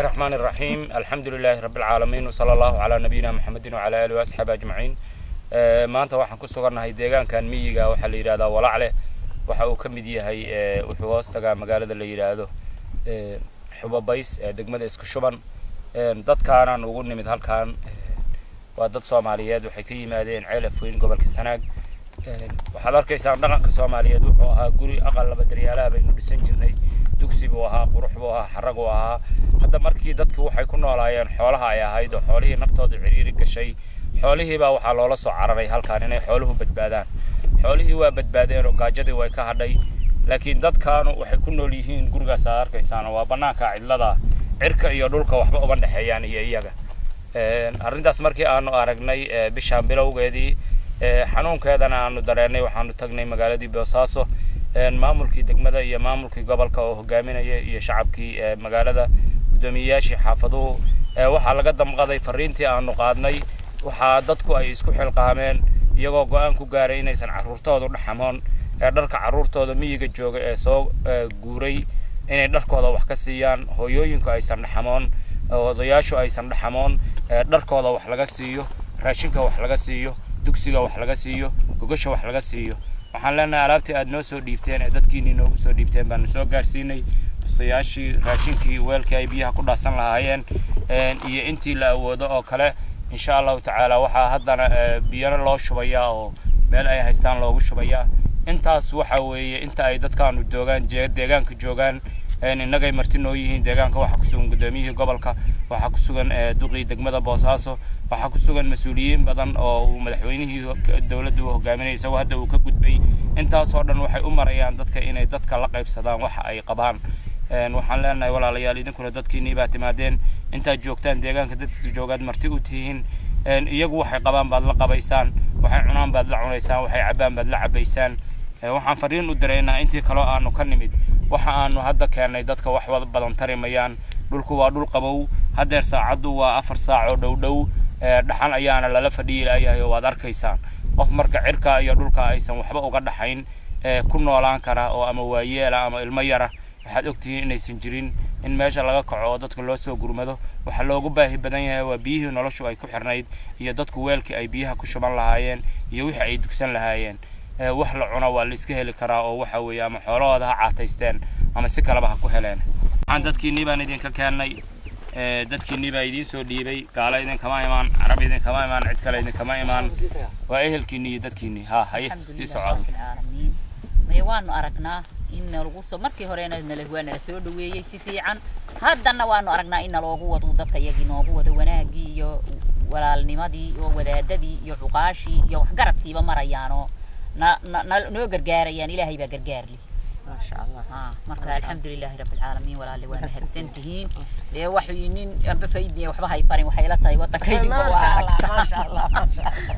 الرحمن الرحيم، الحمد لله رب العالمين، وصلى الله على نبينا محمد وعلى آله وأصحابه أجمعين. Maanta waxaan ku sugannahay deegaankan miyiga, waxaa la yidhahdaa Walacle. Waxa uu ka mid yahay, wuxuu hoos tagaa magaalada la yidhaahdo Xubabays ee degmada Isku Shuban. Dadkaanaan ugu nimid halkan waa dad Soomaaliyeed, waxay ka yimaadeen Ceel Afweyn, gobolka Sanaag. Waxaad arkaysaan dhaqanka Soomaaliyeed wuxuu ahaa guri aqal laba daryaalaha baynu dhisan jirnay. Dugsi buu ahaa, qurux buu ahaa, xarag uu ahaa. Hadda markii dadku waxay ku noolaayeen xoolaha ay ahayd oo xoolihii naftooda ciriiri gashay, xoolihiibaa waxaa loola soo cararay halkaan inay xooluhu badbaadaan. Xoolihii waa badbaadeen oo gaajadii way ka hadhay, laakiin dadkaanu waxay ku nool yihiin gurigaas aad arkaysaan. Waa bannaanka cidlada, cirka iyo dhulka waxba uma dhexeeyaan iyo iyaga. Arrintaas markii aanu aragnay bishaan bilowgeedii, xanuunkeedana aanu dareennay, waxaanu tagnay magaaladii Boosaaso. Maamulkii degmada iyo maamulkii gobolka oo hogaaminaya iyo shacabkii magaalada, guddoomiyeyaashii xaafaduhu, waxaa laga damqaday fariintii aanu qaadnay. Waxaa dadku ay isku xilqaameen iyagoo go'aan ku gaaray inaysan carruurtoodu dhaxamoon ee dharka carruurtooda miyiga jooga ee soo guuray inay dharkooda wax ka siiyaan, hooyooyinku aysan dhaxamoon, odayaashu aysan dhaxamoon, dharkooda wax laga siiyo, raashinka wax laga siiyo, dugsiga wax laga siiyo, gogasha wax laga siiyo. Waxaan leenahay alaabtii aad noo soo dhiibteen ee dadkiinii noogu soo dhiibteen baanu soo gaarsiinay: bustayaashii, raashinkii, weelkii ay biyaha ku dhaasan lahaayeen iyo intii la awoodo oo kale. Insha Allahu tacaala waxaa haddana biyana loo shubayaa oo meel ay haystaan loogu shubayaa. Intaas waxa weeye inta ay dadkaanu joogaan deegaanka joogaan, innagay marti noo yihiin. Deegaanka waxaa ku sugan guddoomiyihii gobolka, waxaa ku sugan duqii degmada Boosaaso, waxaa ku sugan mas-uuliyiin badan oo uu madaxweynihii dowladda uu hogaaminayay, isagoo hadda uu ka gudbay. Intaasoo dhan waxay u marayaan dadka inay dadka la qaybsadaan waxa ay qabaan. Waxaan leenahay walaalayaal, idinkuna dadkiinii baa timaadeen. Intaad joogtaan deegaanka dadka joogaad marti u tihiin. Iyagu waxay qabaan baad la qabaysaan, waxay cunaan baad la cunaysaan, waxay cabbaan baad la cabbaysaan. Waxaan fariin u diraynaa intii kaloo aanu ka nimid: waxa aanu hadda keennay dadka wax badan tari mayaan. Dhulku waa dhul qabow. Haddeer saacaddu waa 4 saac oo dhow dhow, dhaxan ayaana lala fadhiyi laayahay oo waad arkaysaan. Qof marka cirka iyo dhulka aysan waxba uga dhaxayn ku noolaan kara oo ama waayeela ama ilmo yara, waxaad ogtihiin inaysan jirin. In meesha laga kaco oo dadka loo soo gurmado waxaa loogu baahi badan yahay waa biyihii noloshu ay ku xirnayd iyo dadku weelkii ay biyaha ku shuban lahaayeen iyo wixii ay dugsan lahaayeen. Wax la cuno waa la iska heli karaa oo waxa weeye ama xoolahooda ha caataysteen ama si kaleba ha ku heleen. Waxaan dadkiinii baan idinka keennay, dadkiinii baa idiin soo dhiibay. Gaalo idinkama imaan, Carab idinkama imaan, cid kale idinkama imaan, waa ehelkiinii iyo dadkiinii. Ha haye, sii socod. Maya, waanu aragnaa in nalagu soo markii horena nala waa nala soo dhaweeyey si fiican, haddana waanu aragnaa in naloogu wado dadka iyagii noogu wado wanaaggii iyo walaalnimadii iyo wadaadadii iyo cuqaashii iyo waxgaradkiiba marayaanoo na na noo gargaarayaan. Ilaahay baa gargaar leh. Maasha Allah. Marka alxamdulilaahi rabbi alcaalamiin. Walaale, waa mahadsan tihiin. Dee wax nin amba faydniya waxba hay farin, waxay la tahay waddankaydinba waa aragtaa. Maasha Allah, maasha Allah,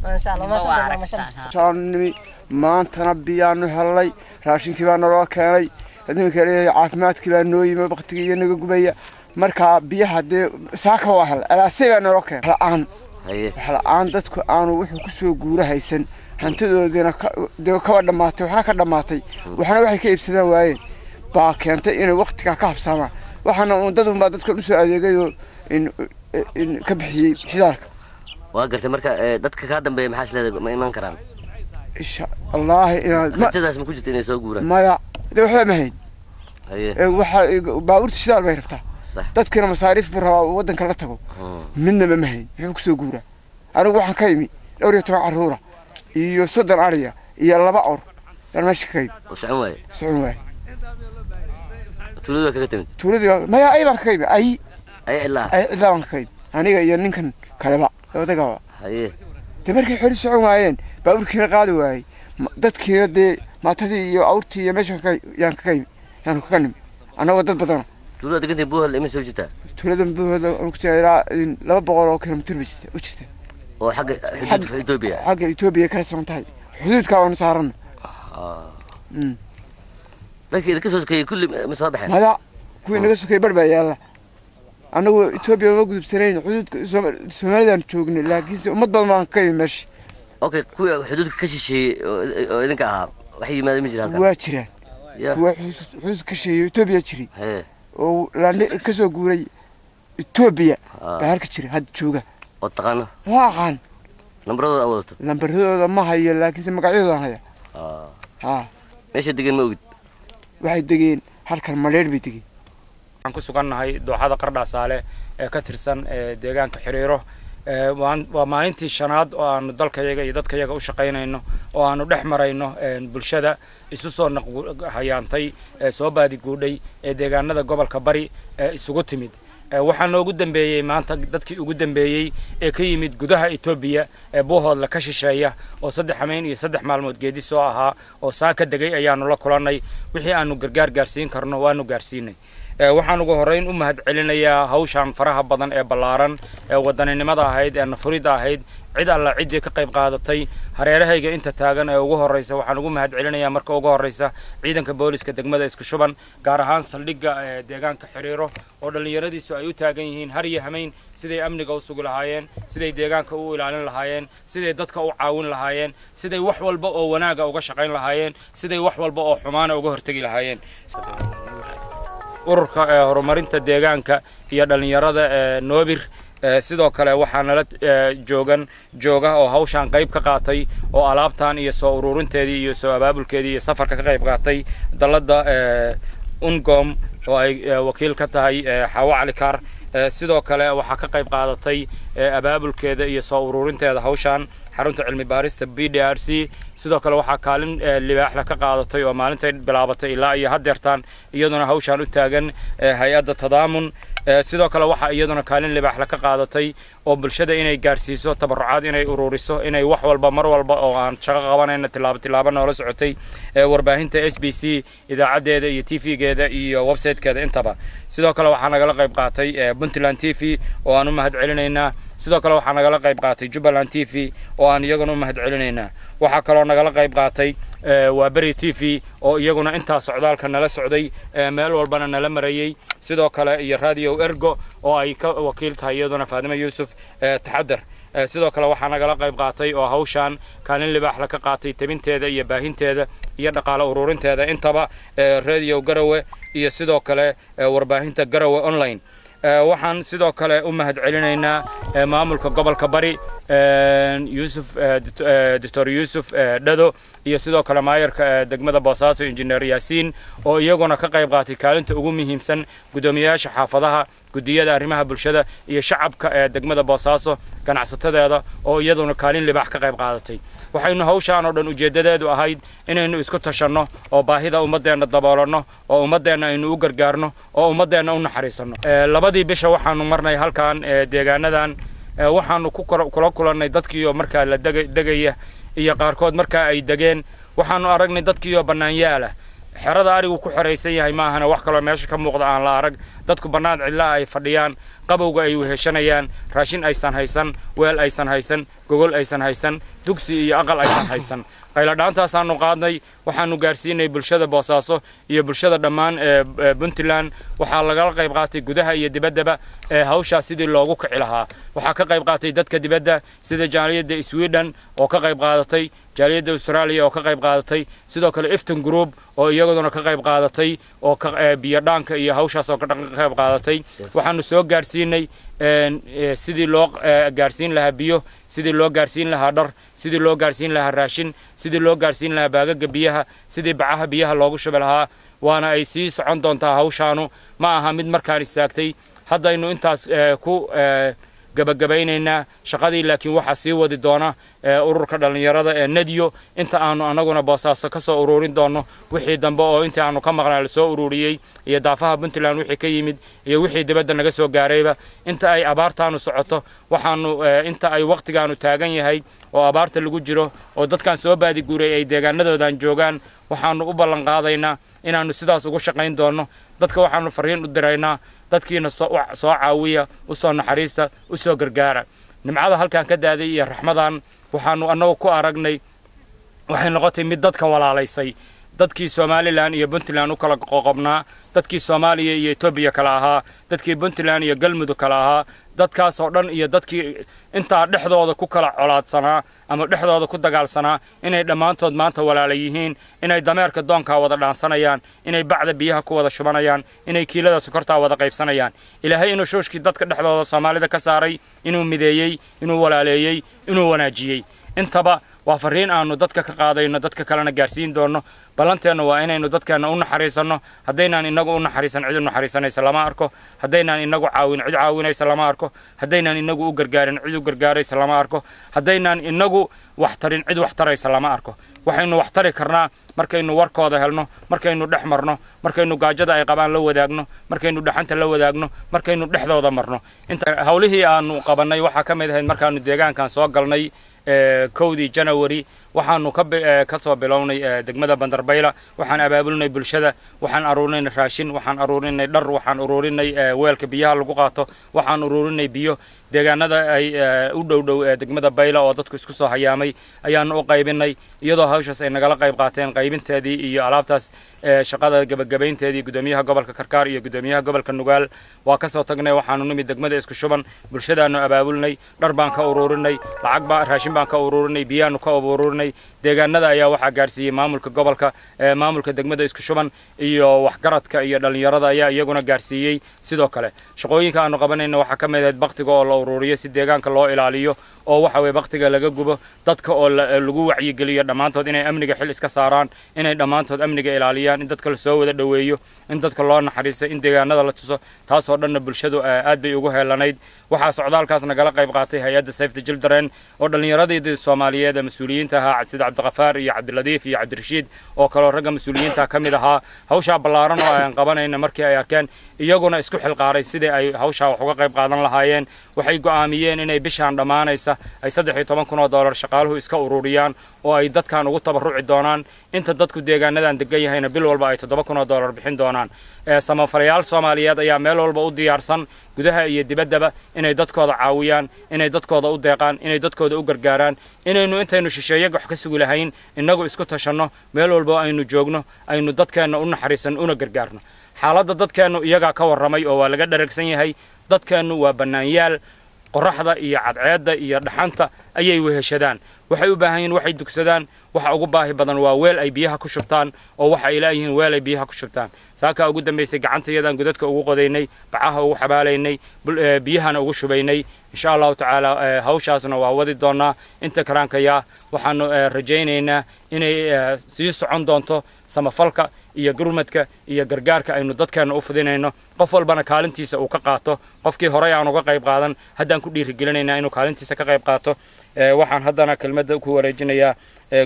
maasha Allah. Waa aragtaa. Nimi maantana biyaanu hellay, raashinkii baa naloo keenay, adduunka leeyahay caafimaadkii baa noo yimi, baktigii iyo naga gubaya. Marka biyaha dee saaka waa hel alaasay baa naloo keenay. La-aan wax la-aan dadku aanu wuxuu kusoo guura haysan, hantidoodiina dee kaba dhammaatay, waxna ka dhammaatay, waxna waxay ka iibsadaan waayeen baa keentay inay waktigaa ka habsaamaan. Waxaana uun dad unbaa dadkan usoo adeegayoo in ka bixiyey shidaalka. Waa gartay. Marka dadka kaa dambeeya maxaa is leedahay, ma iman karaan? Insha Allaahi inaad rajadaas ma ku jirta inay soo guuraan? Maya, dee waxba ma hayn. Waxa baabuurta shidaal bay rabtaa, dadkina masaariif buu rabaa uu waddanka la tago. Midnaba ma hayn, muxuu kusoo guuraa? Anigu waxaan ka imi dhowr iyo toban carruura iyo 30 ariya iyo 2 or yaan meesha ka imi. Oo socon waaye? Socon waaye. Tuulada kaga timid? Tuuladii maya, ay baan kaga imi, ay. Ay cidlaa? Ay cidlaa baan kaga imi, aniga iyo ninkan kaleba odagaba. Dee markay xoli socon waayeen, baabuurkiina qaadi waayey, dadkiina dee maatadii iyo awrtii iyo meesha yaan kaga imi, yaanu kaga nimi annagoo dad badana. Tuulada degantay Buuhal ima soo jirtaa? Tuuladan Buuhal ku jira ilaa 200 oo kilomitir bay jirta u jirta. Oo xagga xuduudka Etoobiya? Xagga Etoobiya kala siman tahay, xuduudkaa waanu saarana. Dadka idinka soo sokeeyey kulli ma soo baxeen? Maya, kuwii naga sokeeyey bar baa yaalla. Annagu Etoobiya ma gudubsanayn, xuduudka Soomaalidaan joognay, laakiinse ummad badan baan ka imi meesha. Okay, kuwii xuduudka ka shisheeyey oo idinka ahaa waxay yimaadeen ma jiraan halkan? Waa jiraan kuwa xuduud ka shisheeyey Etoobiya jiray. Oo ka soo guuray Etoobiya baa halka jira hadda jooga. Oo taqaano? Waa aqaan. Nambaradooda aad wadato? Nambaradooda ma hayo, laakiinse magacyadoodan haya. Ha. Meesha degeen ma ogid? Waxay degeen halkan Madheer bay degeen. Waxaan ku sugannahay dooxada Qardhaasaale ee ka tirsan deegaanka Xiriiro. Waa maalintii shanaad oo aanu dalkayaga iyo dadkayaga u shaqaynayno oo aanu dhex marayno bulshada isu soo hayaantay ee soo baadiguudhay ee deegaanada gobolka Bari ee isugu timid. Waxaa noogu dambeeyey maanta dadkii ugu dambeeyey ee ka yimid gudaha Etoobiya ee Buuhoodla ka shisheeya oo 3 hameyn iyo 3 maalmood geedi soo ahaa oo saa ka degay ayaanu la kulannay. Wixii aanu gargaar gaarsiin karno waanu gaarsiinay. Waxaan ugu horreyn u mahad celinayaa hawshan faraha badan ee ballaaran ee wadaninimada ahayd ee nafurida ahayd cid alla ciddii ka qayb qaadatay. Hareerahayga inta taagan ee ugu horreysa waxaan ugu mahad celinayaa marka ugu horreysa ciidanka booliska degmada Isku Shuban, gaar ahaan saldhigga deegaanka Xiriiro oo dhallinyaradiisu ay u taagan yihiin har iyo hameyn siday amniga u sugi lahaayeen, siday deegaanka u ilaalin lahaayeen, siday dadka u caawin lahaayeen, siday wax walba oo wanaaga uga shaqayn lahaayeen, siday wax walba oo xumaana uga hortegi lahaayeen. Ururka horumarinta deegaanka iyo dhallinyarada ee Noobir sidoo kale waxaa nala joogan jooga oo hawshan qayb ka qaatay oo alaabtan iyo soo ururinteedii iyo soo abaabulkeedii iyo safarka ka qayb qaatay dalladda Ungom oo ay wakiil ka tahay Xawo Cali Kaar. Sidoo kale waxaa ka qayb qaadatay abaabulkeeda iyo soo ururinteeda hawshan xarunta cilmi baarista BDRC. Sidoo kale waxaa kaalin libaaxla ka qaadatay oo maalintay bilaabatay ilaa iyo haddeertaan iyaduna hawshan u taagan hay-adda Tadaamun. Sidoo kale waxaa iyaduna kaalin libaaxla ka qaadatay oo bulshada inay gaarsiiso tabarucaad, inay ururiso, inay wax walba mar walba oo aan shaqo qabanayna tilaabo tilaabo noola socotay warbaahinta SBC idaacaddeeda iyo TV-geeda iyo website-keeda intaba. Sidoo kale waxaa nagala qayb qaatay Puntland TV oo aan u mahad celinaynaa. Sidoo kale waxaa nagala qayb qaatay Jubbaland TV oo aan iyaguna u mahad celinaynaa. Waxaa kaloo nagala qayb qaatay Waaberi TV oo iyaguna intaa socdaalka nala socday, meel walbana nala marayey. Sidoo kale iyo Radio Ergo oo ay ka wakiil tahay iyaduna Faadimo Yuusuf Taxadar. Sidoo kale waxaa nagala qayb qaatay oo hawshan kaalin libaaxla ka qaatay tabinteeda iyo baahinteeda iyo dhaqaale ururinteeda intaba Radio Garowe iyo sidoo kale warbaahinta Garowe Online. Waxaan sidoo kale u mahad celinaynaa maamulka gobolka Bari Yuusuf Doctor Yuusuf Dhado iyo sidoo kale maayarka degmada Boosaaso Injineer Yaasiin oo iyaguna ka qayb qaatay kaalinta ugu muhiimsan, guddoomiyayaasha xaafadaha, guddiyada arrimaha bulshada iyo shacabka ee degmada Boosaaso ganacsatadeeda oo iyaduna kaalin libaax ka qayb qaadatay. Waxaynu hawshaan oo dhan ujeeddadeedu ahayd inaynu isku tashanno oo baahida ummaddeenna daboolanno oo ummaddeenna aynu u gargaarno oo ummaddeenna u naxariisanno. Labadii bisha waxaanu marnay halkan deegaanadan, waxaanu kula kulannay dadkiioo markaa la degaya iyo qaarkood markaa ay degeen. Waxaanu aragnay dadkiioo bannaanyaala, xerada arigu ku xeraysan yahay maahana wax kaloo meesha ka muuqda aan la arag. Dadku bannaan cidlaha ay fadhiyaan, qabowga ay weheshanayaan, raashin aysan haysan, weel aysan haysan, gogol aysan haysan, dugsi iyo aqal aysan haysan. Qayladhaantaasaanu qaadnay, waxaanu gaarsiinay bulshada Boosaaso iyo bulshada dhammaan ee Puntland. Waxaa lagala qayb qaatay gudaha iyo dibaddaba ee hawshaas sidii loogu kici lahaa. Waxaa ka qayb qaatay dadka dibadda sida jaaliyadda Sweden oo ka qayb qaadatay, jaaliyadda Australia oo ka qayb qaadatay, sidoo kale Ifton Group oo iyaguna ka qayb qaadatay oo biyo dhaanka iyo hawshaas oo ka qayb qaadatay. Waxaanu soo gaarsiinay sidii loo gaarsiin lahaa biyo, sidii loo gaarsiin lahaa dhar, sidii loo gaarsiin lahaa raashin, sidii loo gaarsiin lahaa baagaga biyaha, sidii bacaha biyaha loogu shubi lahaa. Waana ay sii socon doontaa hawshaanu, ma aha mid markaan istaagtay. Haddaynu intaas ku gabagabaynaynaa shaqadii, laakiin waxaa sii wadi doona ururka dhallinyarada ee Nadiyo inta aanu annaguna Boosaaso ka soo ururin doonno wixii dambe oo intii aanu ka maqnaa la soo ururiyey iyo daafaha Puntland wixii ka yimid iyo wixii dibadda naga soo gaarayba. Inta ay abaartaanu socoto waxaanu inta ay waqtigaanu taagan yahay oo abaarta lagu jiro oo dadkan soo baadiguuray ay deegaanadoodan joogaan, waxaanu u ballan qaadaynaa inaannu sidaas ugu shaqayn doonno. Dadka waxaanu fariin u diraynaa, dadkiina soo caawiya, u soo naxariista, u soo gargaara. Nimcada halkan ka daaday iyo raxmadan waxaanu annagu ku aragnay waxay noqotay mid dadka walaalaysay. Dadkii Somaliland iyo Puntland u kala qoqobnaa, dadkii Soomaaliya iyo Etoobiya kala ahaa, dadkii Puntland iyo Galmudug kala ahaa, dadkaas oo dhan iyo dadkii intaa dhexdooda ku kala colaadsanaa ama dhexdooda ku dagaalsanaa, inay dhammaantood maanta walaala yihiin, inay dameerka doonkaa wada dhaansanayaan, inay bacda biyaha ku wada shubanayaan, inay kiilada sokortaa wada qaybsanayaan. Ilaahay inuu shuushkii dadka dhexdooda Soomaalida ka saaray, inuu mideeyey, inuu walaaleeyey, inuu wanaajiyey. Intaba waa fariin aanu dadka ka qaadayno, dadka kalena gaarsiin doonno. Ballanteennu waa inaynu dadkeenna u naxariisanno. Haddaynaan inagu u naxariisan, cid u naxariisanaysa lama arko. Haddaynaan inagu caawin, cid caawinaysa lama arko. Haddaynaan inagu u gargaarin, cid u gargaaraysa lama arko. Haddaynaan inagu wax tarin, cid wax taraysa lama arko. Waxaynu wax tari karnaa markaynu warkooda helno, markaynu dhex marno, markaynu gaajada ay qabaan la wadaagno, markaynu dhaxanta la wadaagno, markaynu dhexdooda marno. Inta hawlihii aanu qabannay waxaa ka mid ahayd markaanu deegaankan soo galnay 1dii Janawari, waxaanu ka soo bilownay degmada Bandarbayla. Waxaan abaabulnay bulshada, waxaan aruurinay raashin, waxaan aruurinay dhar, waxaan ururinay weelka biyaha lagu qaato, waxaan ururinay biyo. Deegaanada ay u dhow dhow ee degmada Bayla oo dadku isku soo hayaamay ayaanu u qaybinay, iyadoo hawshaas ay nagala qayb qaateen qaybinteedii iyo alaabtaas shaqada gebagabaynteedii gudoomiyaha gobolka Karkaar iyo gudoomiyaha gobolka Nugaal. Waa ka soo tagnay, waxaanu nimid degmada Isku Shuban. Bulshadaanu abaabulnay, dhar baan ka ururinay, lacag baa raashin baan ka ururinay, biyaanu ka ururinay. Deegaanada ayaa waxaa gaarsiiyey maamulka gobolka, maamulka degmada Isku Shuban iyo waxgaradka iyo dhallinyarada ayaa iyaguna gaarsiiyey. Sidoo kale shaqooyinka aanu qabanayna waxaa ka mid ahayd baktiga oo la ururiyo si deegaanka loo ilaaliyo, oo waxa weye baktiga laga gubo, dadka oo lagu wacyigeliyo dhammaantood inay amniga xil iska saaraan, inay dhammaantood amniga ilaaliyaan, in dadka lasoo wada dhoweeyo, in dadka loo naxariisto, in deegaanada la tuso. Taasoo dhanna bulshadu aad bay ugu heelanayd. Waxaa socdaalkaas nagala qayb qaatay hay-adda Save the Children oo dhallinyaradii Soomaaliyeed ee mas-uuliyiinta ahaa, sida Cabdiqafaar iyo Cabdiladiif iyo Cabdirashiid oo kaloo ragga mas-uuliyiinta ka mid ahaa, hawshaa ballaaran oo aan qabanayna markii ay arkeen, iyaguna isku xilqaaray sidii ay hawshaa wax uga qayb qaadan lahaayeen. Waxay go'aamiyeen inay bishaan dhammaanaysa ay 13,000 oo doolar shaqaaluhu iska ururiyaan oo ay dadkan ugu tabarruci doonaan. Inta dadku deegaanadan degan yahayna bil walba ay 7,000 oo doolar bixin doonaan. Samafalayaal Soomaaliyeed ayaa meel walba u diyaarsan, gudaha iyo dibaddaba, inay dadkooda caawiyaan, inay dadkooda u deeqaan, inay dadkooda u gargaaraan. Inaynu intaynu shisheeye wax ka sugi lahayn innagu isku tashanno, meel walba aynu joogno aynu dadkeenna u naxariisanno una gargaarno. Xaaladda dadkeennu iyagaa ka warramay oo waa laga dharagsan yahay. Dadkeennu waa bannaanyaal, qorraxda iyo cadceedda iyo dhaxanta ayay weheshadaan. Waxay u baahan yihiin waxay dugsadaan. Waxa ugu baahi badan waa weel ay biyaha ku shubtaan, oo waxa ay laayihiin weel ay biyaha ku shubtaan. Saakaa ugu dambaysay gacantayadan godadka ugu qodaynay, bacaha ugu xabaalaynay, biyahana ugu shubaynay. Insha Allahu tacaala hawshaasna waa wadi doonaa inta karaankayaa. Waxaanu rajaynaynaa inay sii socon doonto samafalka iyo gurmadka iyo gargaarka aynu dadkeenna u fidinayno, qof walbana kaalintiisa uu ka qaato. Qofkii horey aan uga qayb qaadan, haddaan ku dhiirigelinaynaa inuu kaalintiisa ka qayb qaato. Waxaan haddana kelmadda ku wareejinayaa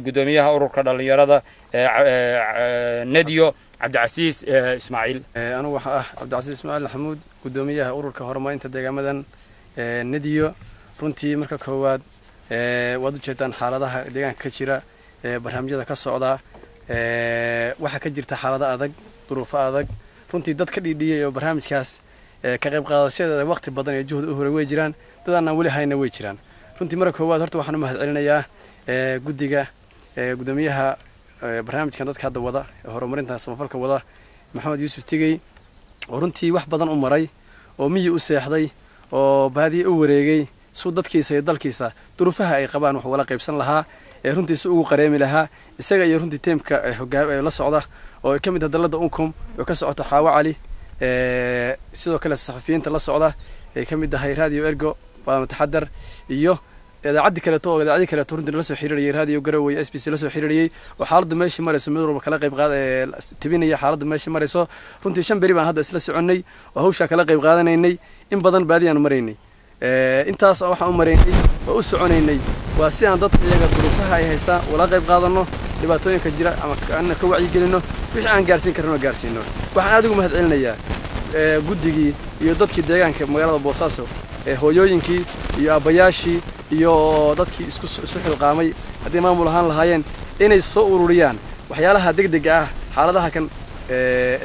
gudoomiyaha ururka dhallinyarada Nediyo, Cabdicasiis Ismaaciil. Anugu waxaa ah Cabdicasiis Ismaaciil Maxamuud, gudoomiyaha ururka horumarinta deegaamadan Nediyo. Runtii marka koowaad waad ujeedaan xaaladaha deegaanka ka jira, barnaamijyada ka socda. Waxaa ka jirta xaalado adag, duruufo adag. Runtii dad ka dhiidhiyay oo barnaamijkaas ka qayb qaadashadeeda waqti badan iyo juhd u huray way jiraan, dad aanaan weli hayna way jiraan. Runtii marka koowaad horta waxaan u mahad celinayaa guddiga, gudoomiyaha barnaamijkan dadka hadda wada horumarinta samafalka wada, Maxamed Yuusuf Tigey, oo runtii wax badan u maray oo miyi u seexday oo baadiye u wareegay suu dadkiisa iyo dalkiisa duruufaha ay qabaan wax ugala qaybsan lahaa, ee runtii si ugu qareemi lahaa, isaga iyo runtii teamka la socda oo ay ka mid ah dalladda Uncom oo ka socota Xaawo Cali, sidoo kale saxafiyiinta la socda ay ka mid tahay Radio Ergo, Taxadar iyo idaacadii kaleeto oo idaacadii kaleeto runtii la soo xiriiriyay, Radio Garowe, SBC la soo xiriiriyay, oo xaaladda meeshii marayso mid walba kala qayb qaad tibinaya xaaladda meeshii marayso. Runtii 5 beri baan hadda isla soconnay oo hawshaa kala qayb qaadanaynay. In badan baadiyaanu maraynay. Intaas waxaan u maraynay oo u soconaynay waa si aan dadka iyaga duruufaha ay haystaan ula qayb qaadanno, dhibaatooyinka jira ama ana ka wacyigelinno, wixii aan gaarsiin karno gaarsiino. Waxaan aad ugu mahad celinayaa guddigii iyo dadkii deegaanka magaalada Boosaaso, hooyooyinkii iyo aabbayaashii iyo dadkii isku isu xilqaamay haddii maamul ahaan lahaayeen inay soo ururiyaan waxyaalaha degdega ah, xaaladaha kan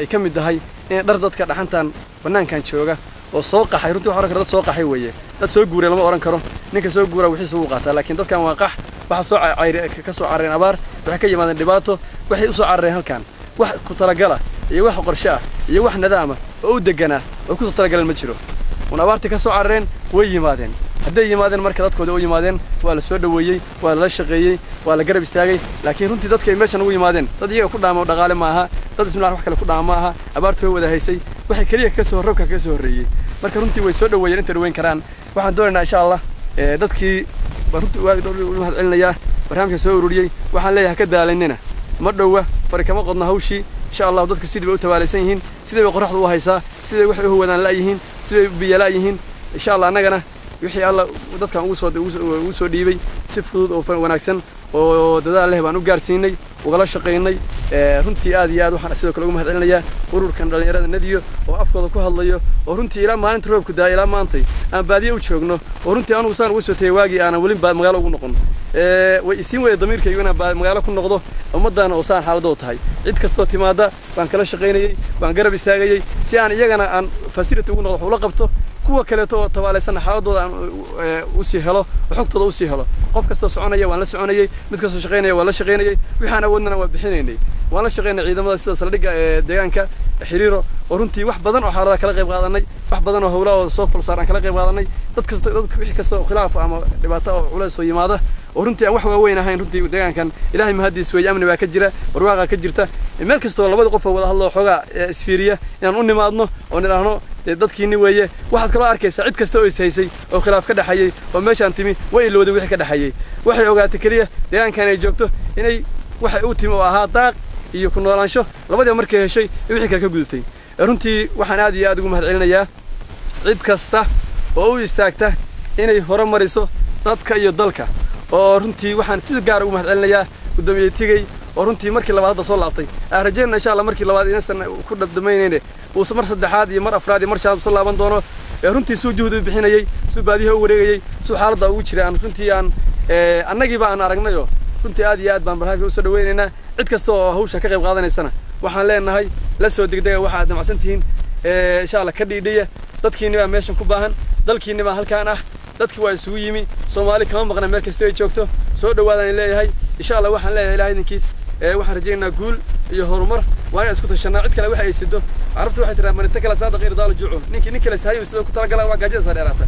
ay ka mid tahay inay dhar dadka dhaxantan bannaankan jooga oo soo qaxay. Runtii waxa oran kara dad soo qaxay weeye, dad soo guuray lama oran karo. Ninka soo guuraa wixiisa wuu qaataa, laakiin dadkan waa qax Waxa soo ka soo carareen abaar, waxay ka yimaadeen dhibaato, waxay u soo carareen halkan. Wax ku talagala iyo wax qorshe ah iyo wax nidaama oo u deganaa oo ku soo talagaleen ma jiro. Un abaartii ka soo carareen way yimaadeen. Hadday yimaadeen marka dadkooda u yimaadeen, waa la soo dhoweeyey, waa lala shaqeeyey, waa la garab istaagay. Laakiin runtii dadka ay meeshan ugu yimaadeen dad iyaga ku dhaama dhaqaale ma aha, dad ismilaa wax kale ku dhaama ma aha. Abaartu way wada haysay, waxay keliya ka soo roobka kaga soo horreeyey. Marka runtii way soo dhoweeyeen inta dhoweyn karaan. Waxaan doonaynaa insha Allah dadkii runtii waa u mahad celinayaa barnaamijka soo ururiyey. Waxaan leeyahay ka daalanina, ma dhowa, fari kama qodna hawshii insha Allah. Dadku sidii bay u tabaalaysan yihiin, sidii bay qorraxdu u haysaa, sidii waxay u wadaan la'yihiin, sidii bay biyo la'yihiin. Insha Allah annagana wixii alla dadkan ugu soo dhiibay si fudud oo wanaagsan oo dadaal leh baan u gaarsiinay, ugala shaqaynay. Runtii aad iyo aad waxaan sidoo kale ugu mahad celinayaa ururkan dhallinyarada Nadiyo oo afkooda ku hadlayo, oo runtii ilaa maalinta roobku daaya ilaa maantay aan baadiye u joogno, oo runtii anugu saan uga soo tegay waagii aanan weli magaalo ugu noqon. Way isiin waya damiirkaygu inaan magaalo ku noqdo ummaddaana oo saan xaaladoodu tahay. Cid kastoo timaada baan kala shaqaynayey, baan garab istaagayey si aan iyagana aan facility ugu noqdo, wax ula qabto, kuwa kaleeto oo tabaalaysanna xaaladooda aan usii helo oo xogtooda usii helo. Qof kastoo soconaya waan la soconayey, mid kastoo shaqaynaya waan la shaqaynayey, wixaan awoodnana waan bixinaynay. Waan la shaqaynay ciidamada sida saldhigga ee deegaanka Xiriiro, oo runtii wax badan oo xaaladaha kala qayb qaadanay, wax badan oo howlaha oo soo fulsaar aan kala qayb qaadanay. Dad kasta, dadka wixii kasta oo khilaaf ama dhibaato oo culays oo yimaada oo runtii aan wax waaweyn ahayn, runtii deegaankan Ilaahay mahadiis weeye, amni baa ka jira, barwaaqa ka jirta. Meel kastoo labada qof oo wada hadlo xoogaa isfiiriya inaan u nimaadno oo nidhaahno dee dadkiini weeye. Waxaad kaloo arkaysaa cid kasta oo is haysay oo khilaaf ka dhexeeyey oo meeshaan timi way ilowday wixii ka dhexeeyey. Waxay ogaatay keliya deegaankan ay joogto inay waxay u timi oo ahaa daaq iyo ku noolaansho labadiiba markay heshay wixii kale ka gudubtay. Runtii waxaan aad iyo aad ugu mahad celinayaa cid kasta oo u istaagta inay horumariso dadka iyo dalka, oo runtii waxaan si gaar ugu mahad celinayaa guddoomiye Tigey oo runtii markii labaad hadda soo laabtay. Aan rajaynaa insha Allah markii labaad inaysan ku dhammaynayne uusan mar saddexaad iyo mar afraad iyo mar shanaad soo laaban doono. Runtii suu juhdi u bixinayey, suu baadiyaha u wareegayey, suu xaaladda ugu jiray aan runtii aan annagiiba aan aragnayo. Runtii aad iyo aad baan barnaamijka usoo dhaweynaynaa. Cid kasta oo hawsha ka qayb qaadanaysana waxaan leenahay la soo degdega waxa aad damacsan tihiin insha Allah. Ka dhiidhiya, dadkiinni baa meeshan ku baahan, dalkiinni baa halkaan ah, dadki waa isugu yimi, Soomaali kama maqna meel kasta ay joogto. Soo dhawaadaan leeyahay insha Allah. Waxaan leeyahay Ilahay idinkiis waxaan rajaynaynaa guul iyo horumar. Waa inaan isku tashanaa. Cid kale waxa ay sido, carabtu waxay tiraa marinta kale saada qeyr daalo juucu, ninkii nin kale sahayo sidoo ku talagala waa gaajada saa dheeraata.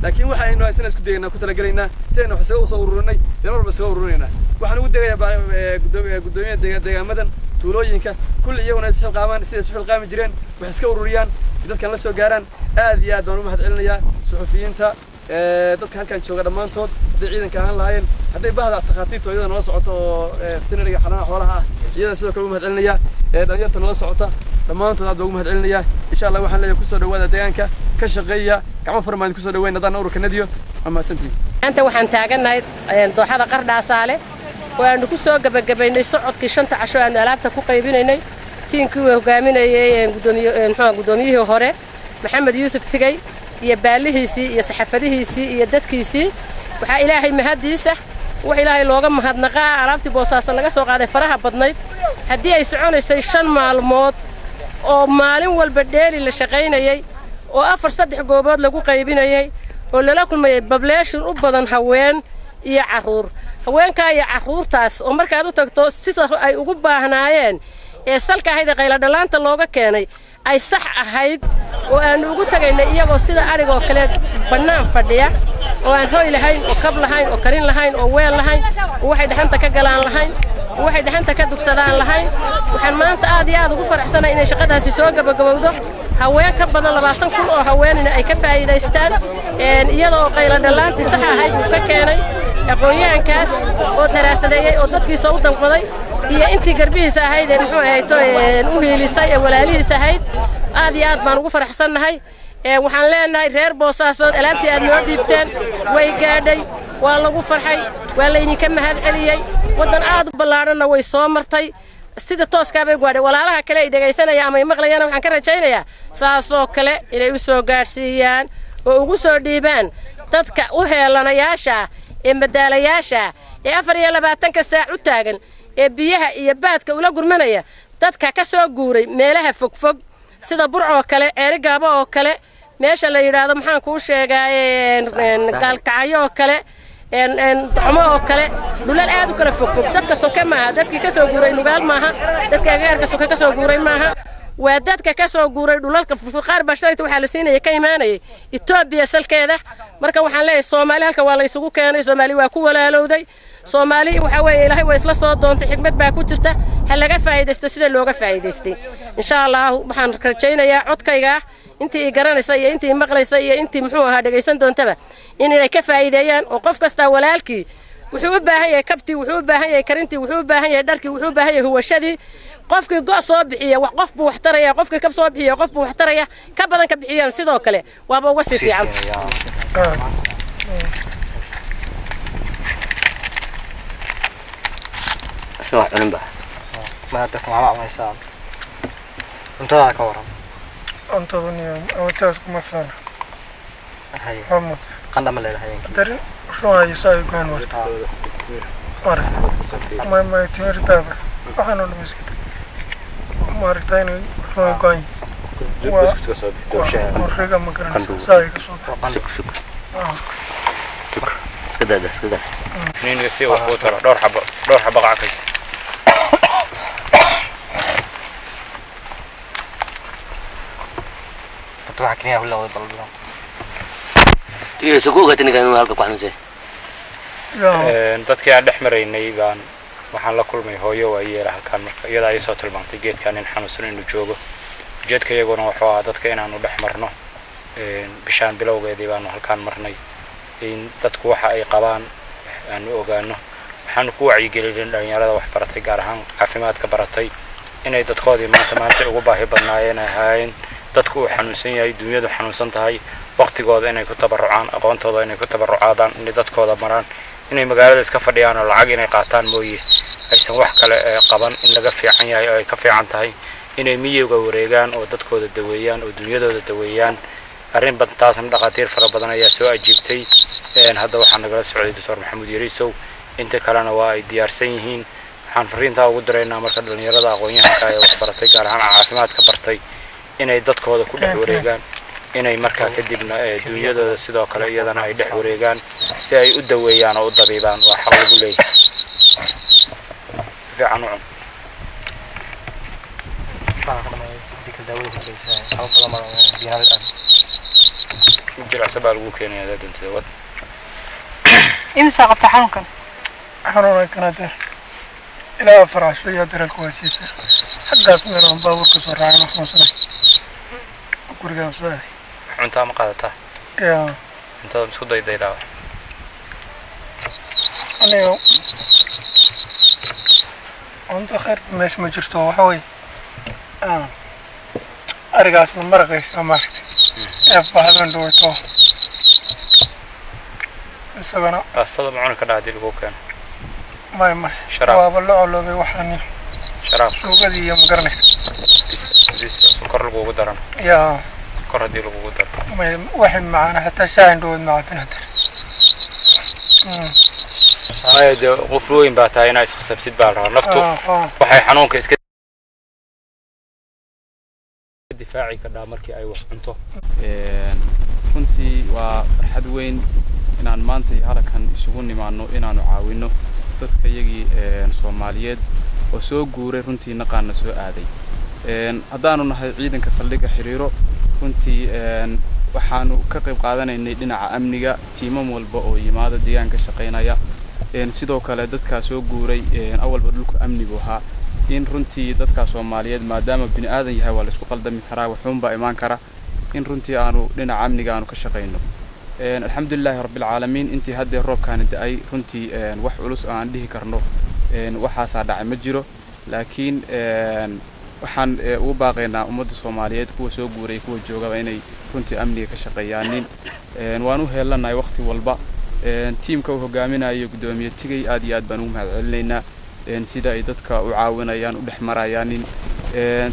Laakiin waxa aynu haysana isku dayaynaa, ku talagalaynaa si aynu wax isaga usoo ururinay, meel walba isaga ururinaynaa. Waxaan ugu degayaa guddoomiyaha deegaamadan tuulooyinka kulli iyaguna is xilqaamaan siday isu xilqaami jireen, wax iska ururiyaan, dadkan la soo gaaraan. Aad iyo aad baan u mahad celinayaa suxufiyiinta, dadka halkan jooga dhammaantood, hadday ciidanka ahaan lahaayeen, hadday bahda takhaatiirta iyada nala socota oo veterinariga xanaana xoolaha ah, iyadana sidoo kale ugu mahad celinayaa, dhalinyarta nala socota dhammaantood aad baan ugu mahad celinayaa. Insha Allah waxaan leeyahay kusoo dhawaada deegaanka, ka shaqeeya, gacmo furan baan kusoo dhaweyn haddaan ururka Nadiyo. Waa mahadsantihiin. Maanta waxaan taagannahay dooxada Qardhaasaale oo aanu ku soo gebagabaynay socodkii 5ta casho aanu alaabta ku qaybinaynay. Tiinkii uu hogaaminayey gudoomiye muxuu gudoomiyihii hore Maxamed Yuusuf Tigey iyo baalihiisii iyo saxaafadihiisii iyo dadkiisii. Waxaa Ilaahay mahadiisa, wax Ilaahay looga mahadnaqaa, alaabtii Boosaaso laga soo qaaday faraha badnayd haddii ay soconaysay 5 maalmood oo maalin walba dheeli la shaqaynayey oo 4 3 goobood lagu qaybinayey oo lala kulmayay bableeshin u badan haween iyo carruur. Haweenkaa iyo carruurtaas oo markaad u tagto sida ay ugu baahnaayeen ee salka ahayd ee qayladhalaanta looga keenay ay sax ahayd, oo aanu ugu tagaynay iyagoo sida adhigoo kale bannaan fadhiya oo aan hoy lahayn oo kab lahayn oo karin lahayn oo weel lahayn oo waxay dhaxanta ka galaan lahayn oo waxay dhaxanta ka dugsadaan lahayn. Waxaan maanta aad iyo aad ugu faraxsanahay inay shaqadaasi soo gabagabowdo, haween ka badan 20,000 oo haweenina ay ka faa'iidaystaan, iyada oo qayladhalaantii sax ahayd uu ka keenay aqoon-yahankaas oo daraasadeeyey oo dadkiisa u danqoday iyo intii garbihiisa ahayd ee muxuu ahayto u hiilisay ee walaalihiis ahayd. Aad iyo aad baan ugu faraxsannahay. Waxaan leenahay reer Boosaasood, alaabtii aad noo dhiibteen way gaadhay, waa lagu farxay, waa laydinka mahad celiyey. Waddan aad u ballaadhanna way soo martay, sida tooskaa bay gaadhay. Walaalaha kale ay dhegaysanaya ama ay maqlayaan waxaan ka rajaynayaa saasoo kale inay u soo gaadhsiiyaan oo ugu soo dhiibaan dadka u heelanayaasha ah ee madaalayaasha ah ee 24ka saac u taagan ee biyaha iyo baadka ula gurmanaya dadka ka soo guuray meelaha fogfog sida Burc oo kale, Ceerigaabo oo kale, meesha la yidhaahdo maxaan kuu sheegaa, Gaalkacyo oo kale, Docmo oo kale, dhulal aad u kala fogfog. Dadka soke maaha, dadkii ka soo guuray Nugaal maaha, dadka agagaarka soke ka soo guuray maaha, waa dadka ka soo guuray dhulalka fogfog. Qaar baa shalayta waxaa la siinaya ka imaanayay Etoobiya salkeeda. Marka waxaan leeyahay, Soomaali halka waa la isugu keenay, Soomaali waa ku walaalowday. Soomaali waxa weeye Ilaahay waa isla soo doontay, xikmad baa ku jirta, ha laga faa'iidaysto sida looga faa'iidaystay. Insha Allahu waxaan rajaynayaa codkayga intii i garanaysa iyo intii maqlaysa iyo intii muxuu ahaa dhegaysan doontaba inay ka faa'iideeyaan, oo qof kastaa walaalkii wuxuu u baahan yahay kabtii, wuxuu u baahan yahay karintii, wuxuu u baahan yahay dharkii, wuxuu u baahan yahay huwashadii. Qofkii go' soo bixiya wax qof buu wax taraya, qofkii kab soo bixiya qof buu wax taraya, ka badan ka bixiyaan sidoo kale waaba uga sii fiican. Isna wax cunin ba. Ma dadka maxaa cunaysaa? Cuntadaa ka waran? Cuntadu niyo awoodtaas kuma fiicna. Haye. Xumud. Qandha ma leedahay habeenkii? Darin ruuxa saa ay goyn marta. Maaragta may timir daaba waxaan oo dhan iska tag, maaragta inay ruuxa goyn waa riga, ma garanaysa, saa ay ka soo Waa qandho. Sug, sug, sug, iska daada, iska daada. Kiniiniga si wax kuu taro, dhowr xabo, dhowr xabo qacakaysa. Horta waxaa kiniyaa ku laqday bal. Tigay, soo ku ogaatay ninkan inuu halka ku xanuunsan yaa. Dadkii aan dhex maraynay baan waxaan la kulmay hooyo waa yeera halkaan, marka iyadaa ii soo tilmaantay geedkan in xanuunsan inuu joogo. Ujeedka iyaguna wuxuu ahaa dadka inaanu dhex marno. Bishaan bilowgeedii baanu halkaan marnay in dadku waxa ay qabaan aanu ogaano. Waxaanu ku wacyigelinay dhalinyarada wax baratay, gaar ahaan caafimaadka baratay, inay dadkoodii maanta ugu baahi badnaayeen ay ahaayeen. Dadku uu xanuunsan yahay, dunyadu xanuunsan tahay, waqtigooda inay ku tabarucaan, aqoontooda inay ku tabarucaadaan, inay dadkooda maraan, inay magaalada iska fadhiyaan oo lacag inay qaataan mooye aysan wax kale ee qaban in laga fiican yahay oo ay ka fiican tahay inay miyiga wareegaan oo dadkooda daweeyaan oo dunyadooda daweeyaan. Arrin bad taasna dhakhaatiir fara badan ayaa soo ajiibtay. Hadda waxaa nagala socday Doctor Maxamuud Yariisow, inta kalena waa ay diyaarsan yihiin. Waxaan fariintaa ugu diraynaa marka dhalinyarada aqoon-yahanka ee wax baratay, gaar ahaan caafimaadka bartay, inay dadkooda ku dhex wareegaan, inay markaa kadibna dunyadooda sidoo kale iyadana ay dhex wareegaan si ay u daweeyaan oo u dabiibaan. Waa xaq lagu leeyahay. Si fiican u cun. Baan ka dhamay dika daawada ku geysaa xabo badan baan biyaha aad. Mid jilicsan baa lagu keenaya hadaa doontida wad. Imisaa qabta xanuunkan? Xanuunan kana dee ilaa 4 casho iyo dareerka waa jiifta xaggaas meel aan baabuurka soo raacay ma xanuunsanay, gurigaan soo aaday. Cuntaa ma qaadataa? Yaa. Cuntada ma isku daydaydaa? Aniga cunto khayr meesha ma jirto. Waxa weeye arigaasna maraqaysa, maaragtay, eef baa habeen dhaweyto isagana. Baastada ma cuni kadhaa haddii lagu keeno? May. Sharaab. Waaba la coloobay waxaan Sharaab. Suugadii iyo ma garanaysa. Bis sokor lagugu daran? Yaa. Sokor haddii lagugu daro? May, waxay macaana xataa shaahin dhaweyd ma cabin hadda. Maya dee, qof weyn baa tahay, inaa iskhasabtid baa la rabaa naftu. Waxay xanuunka iska difaaci kadhaa markii ay wax cunto. Runtii waa farxad weyn inaan maanta iyo halkan isugu nimaano inaanu caawino dadka iyagii Soomaaliyeed oo soo guuray, runtii naqaana soo aaday. Haddaanu nahay ciidanka saldhigga Xiriiro, runtii waxaanu ka qayb qaadanaynay dhinaca amniga tiimam walba oo yimaada deegaanka shaqaynaya. Sidoo kale dadkaa soo guuray, awalba dhulku amni buu ahaa, in runtii dadka Soomaaliyeed maadaama bini aadan yahay waa la isku qaldami karaa, waxuunbaa imaan kara, in runtii aanu dhinaca amniga aanu ka shaqayno. Alxamdulilaahi rabbilcaalamiin, intii haddee roobkaani da'ay runtii wax culus oo aan dhihi karno waxaasaa dhacay ma jiro, laakiin waxaan ugu baaqaynaa ummadda Soomaaliyeed, kuwa soo guuray, kuwa joogaba, inay runtii amniga ka shaqeeyaanin. Waan u heelanahay waqti walba. Tiimka uu hogaaminayo guddoomiye Tigay aad iyo aad baan ugu mahadcelinaynaa sida ay dadka u caawinayaan, u dhex marayaanin.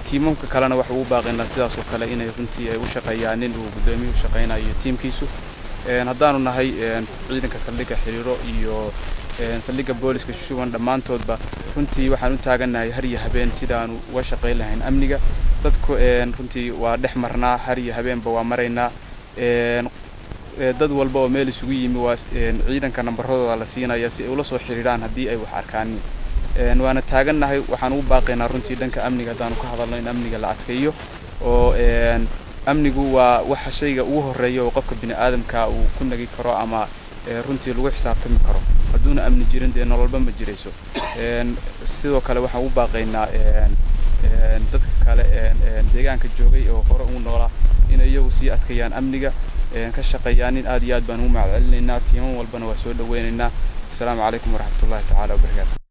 Tiimamka kalena waxa ugu baaqaynaa sidaas oo kale inay runtii ay u shaqeeyaanin uu guddoomiyuhu shaqeynayo tiimkiisu. Haddaanu nahay ciidanka saldhigga Xiriiro iyo saldhigga booliska Shushuban dhammaantoodba, runtii waxaan u taagannahay har iyo habeen sidaanu uga shaqayn lahayn amniga dadku. Runtii waa dhex marnaa, har iyo habeenba waa maraynaa. Dad walba oo meel isugu yimi waa ciidanka nambaradooda la siinaya si ay ula soo xiriiraan haddii ay wax arkaan. Waana taagannahay. Waxaan ugu baaqaynaa runtii dhanka amniga haddaanu ka hadalno in amniga la adkeeyo, oo amnigu waa waxa shayga ugu horreeya oo qofka bini aadamka uu ku nagi karo ama runtii lagu xisaabtami karo. Hadduuna amni jirin, dee nololba ma jirayso. Sidoo kale waxaan ugu baaqaynaa dadka kale deegaanka joogay oo hore ugu noolaa inay iyagu sii adkeeyaan amniga, ka shaqeeyaan. In aad iyo aad baan ugu mahadcelinaynaa, tiiman walbana waa soo dhaweynaynaa. Asalaamu calaykum waraxmatullahi tacaala wabarakaatu.